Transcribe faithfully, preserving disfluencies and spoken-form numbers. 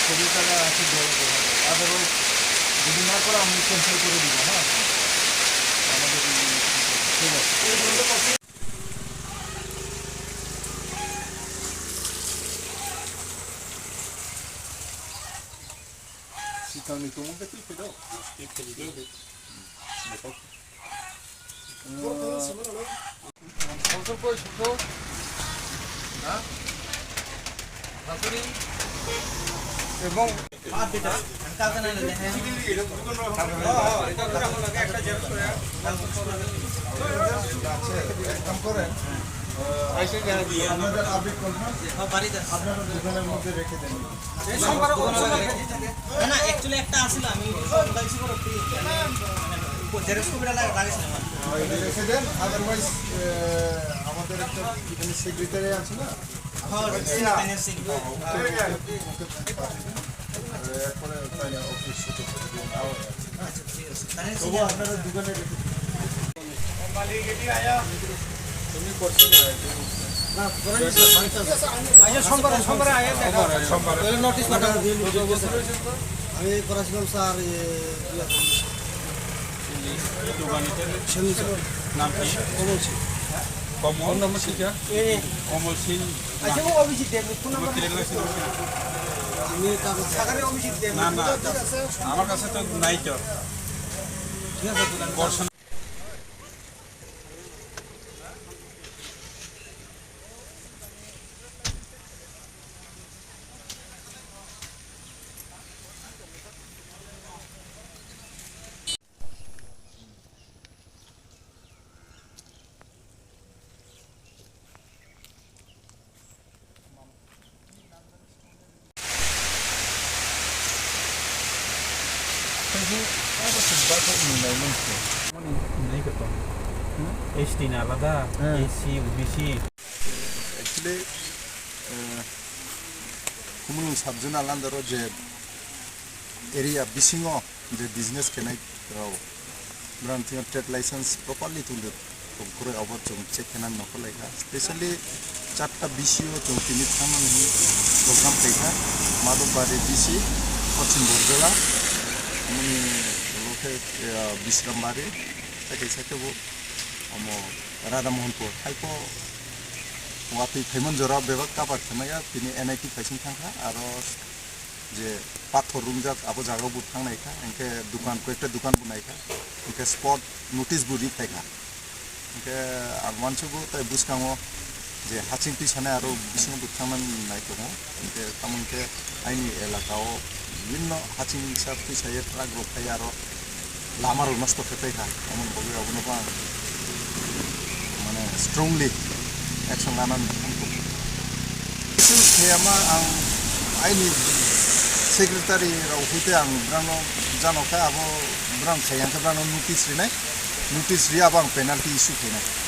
কুড়ি টাকা আছে, দেড় টাকা। Otherwise, যদি না করে, আমি cancel করে দিব, হ্যাঁ? আমাদের এই, ঠিক আছে। Sikangni tongmung khe twi phai do. Ebong আপনারা দোকানের মধ্যে রেখে দেন। না, না, actually একটা আছিল, আমি সকাল ছিল, মানে, জেরক্স কপিটা লাগে, লাগে ছিল আমার। রেখে দেন, otherwise, আহ, আমাদের একটা এখানে সেক্রেটারি আছে না? হ্যাঁ, সিনিয়র, সিনিয়র। ওকে, ওকে, ওকে পাঠিয়ে দেন। আহ, এরপরে তাই অফিস ছুটি করে দিন, নাও আছে। আচ্ছা, ঠিক আছে। তাহলে তবু আপনারা দোকানে রেখে দিন। আচ্ছা, সোমবারে, সোমবারে আয়া দেখা। সোমবারে। তাহলে নোটিশ পাঠাবো। আমি করেছিলাম স্যার, ইয়ে, ইয়ে, সেলুন স্যার। নাম কি? কমল সিং। কমল? ফোন নম্বর কি? এ। কমল সিং। আচ্ছা, ও অভিজিৎ দেব, ফোন নম্বর। আমি তার সাগরে অভিজিৎ দেব। না, না, আমার কাছে তো নাই তো। ঠিক আছে, দোকান। বর্ষণ। Mani nai ka tong. Hmm? S T na alada, Hmm. S C, O B C. Actually, eh, Khumulwng sub-zonal under-o je area bisingo je business khenai rok, brang thwngya trade license properly tongde tongkhoroi, obo chwng check khenani nokho laikha. Specially charta B C O chwng tini thangmani program khaikha, Madhubari B C, Poschim Borjola, mani lokhe, eh, Bishrambari, tei kaisa khe bo omo Radha Mohanpur. Haikho watwi phaimani jora bebak cover khaimaya, tini N I T phaising thangkha, aro je pathor rungjak abo jaga bo thang naikha, hinkhe dukan, koyekta dukan bo naikha, hinkhe spot notice bo ri phaikha. Hinkhe ang uansugo tai bwskango je haching twi sanai aro bisingo bo thangnani nai tongo, hinkhe tamo hinkhe aini elaka o bibinno haching sak twi saye truck rok phai aro lama rok nosto khe paikha, amoni bagwi abono bo ang mane strongly action lanani thangkho. Khe ama ang aini secretary rok hoite ang brano jano khe abo brang khai ang khe brano notice rinai, notice ri abo ang penalty issue khainai.